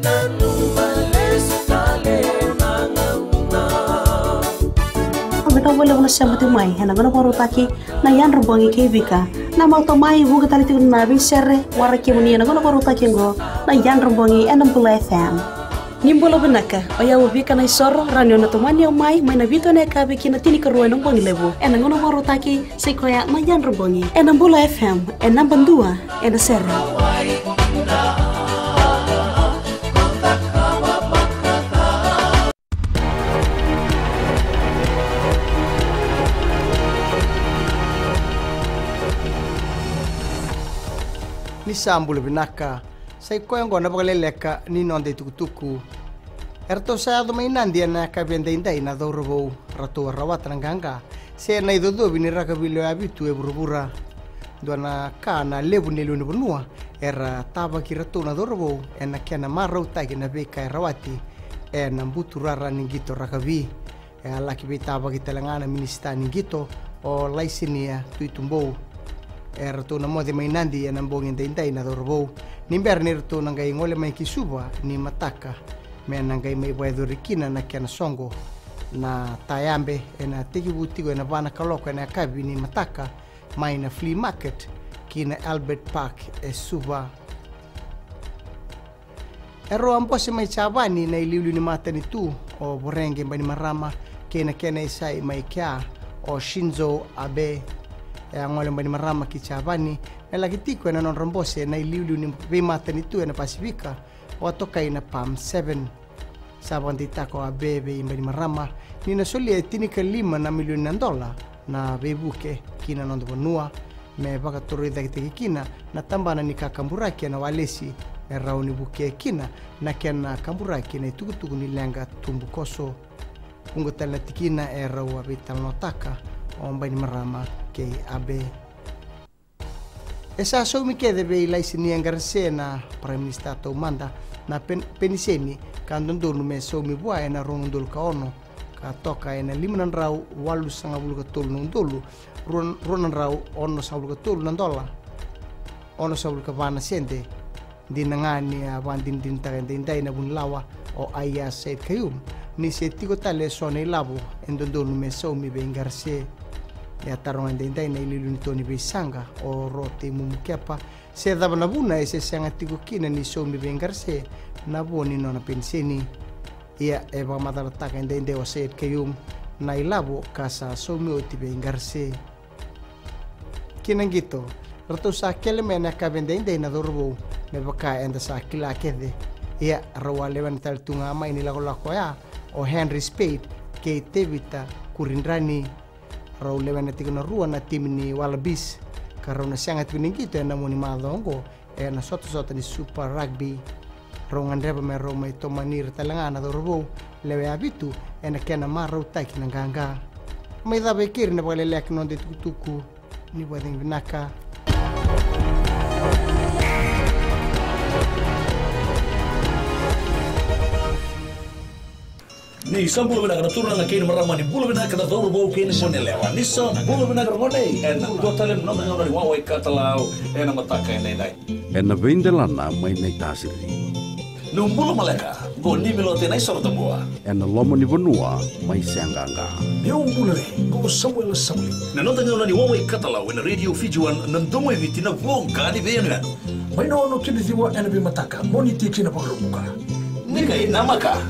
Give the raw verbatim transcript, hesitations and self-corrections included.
Vinaka vakalevu na sema tiko mai ena gauna vakarautaki na Yadra Bogi kei Vika. Na mautau mai vuqa tale tiko na veisere waraki kemuni ena gauna vakarautaki oqo na Yadra Bogi ena Bula F M. Ni bula vinaka, o yau o Vika Naisoro, rawa ni o na tomani au mai, mai na vitu ena yakavi ki na tinikarua ena bogi levu. Ena gauna vakarautaki, sa i koya na Yadra Bogi. Ena Bula F M, e naba dua ena sere. Ni sa bula vinaka. Sa i koya oqo na vakaleleka ni noda itukutuku. Eratou sa yaco mai Nadi ena yakavi edaidai na cauravou, ratou a rawata na qaqa se na icocovi ni rakavi lewe vitu e vuravura. Dua na ka na levu ni lewe ni vanua era tavaki iratou na cauravou ena kena marautaki na veika e rawati ena buturara ni qito rakavi. E a laki veitavaki tale ga na minisita ni qito, o Laisinia Tuitubou. Eratou na moce mai Nadi ena bogi edaidai na cauravou, ni bera ni ratou na qai gole mai ki Suva ni mataka, me na qai mai vakayacori kina na kena soqo na tayabe ena tekivu tiko ena va na kaloko ena yakavi ni mataka, mai na flea market ki na Albert Park e Suva. E rau a bose mai Japani na iliuliu ni matanitu o Voreqe Bainimarama kei na kena isai mai kea, o Shinzo Abe. E a gole Bainimarama ki Japani me laki tiko ena nodra bose na iliuliu ni veimatanitu ena Pasifika, vakatokai na PALM seven. Sa vakadeitaka o Abe vei Bainimarama ni na solia e tinikalima na milioni na dola na veivuke ki na noda vanua, me vakatorocaketaki kina na tabana ni kakaburaki ena walesi, me rawa ni vukea kina na kena kaburaki na itukutuku ni leqa tubukoso. Vuqa tale na tikina e rau a veitalanoataka o Bainimarama kei Abe. E sa saumi kece vei Laisinia Qarase, na Prime Minister taumada, na pen-, peniseni ka dodonu me saumi vua ena rua na udolu ka ono, ka toka ena lima na drau walusagavulu ka tolu na udolu, rua, rua na drau onosagavulu ka tolu na dola, onosagavulu ka va na sede. Dina ga ni a vakadinadinataka edaidai na vunilawa o Aiyaz Sayed-Khaiyum ni se tiko tale eso na ilavo e dodonu me saumi vei Qarase. E a taroga edaidai na iliuliu ni to ni veisaqa o Ro Teimumu Kepa se cava na vuna e se sega tiko kina ni saumi vei Qarase na vo ni nona peniseni. Ia e vakamacalataka edaidai o Sayed-Khaiyum na ilavo ka sa saumi oti vei Qarase. Ki na qito, ratou sa kele mai ena yakavi edaidai na cauravou, me vaka eda sa kila kece. Ia rau a lewena tale tu ga mai ni lakolako oya o Henry Speight kei Tevita Kuridrani. Rau lewena tiko na rua na timi ni Wallabies, ka rau na sega tiko ni qito ena mua ni macawa oqo ena sotasota ni Super Rugby. Rau gadreva me rau mai tomani ira tale ga na cauravou lewe vitu ena kena marautaki na qaqa. Mai cava e keri na vakaleleka ni noda itukutuku. Ni vakacegu vinaka. Ni sa bula vinaka na turaga kei na marama, ni bula vinaka na cauravou kei na goneyalewa, ni sa bula vinaka na gone. Ena dua tale na noda gauna ni wawa i Katalau ena mataka edaidai. Ena veidelana mai Naitasiri. Niu bula maleka, qo Nimilote Naisorotabua. Ena loma ni vanua mai Seaqaqa. Niu bula re, qo Samuela Sauli. Na noda gauna ni wawa i Katalau ena Radio Fiji One, na domo i Viti, na voqa ni veiyanuyanu. Mai na ono ki na ciwa ena veimataka, Moniti ki na Vakaraubuka. Ni qai namaka.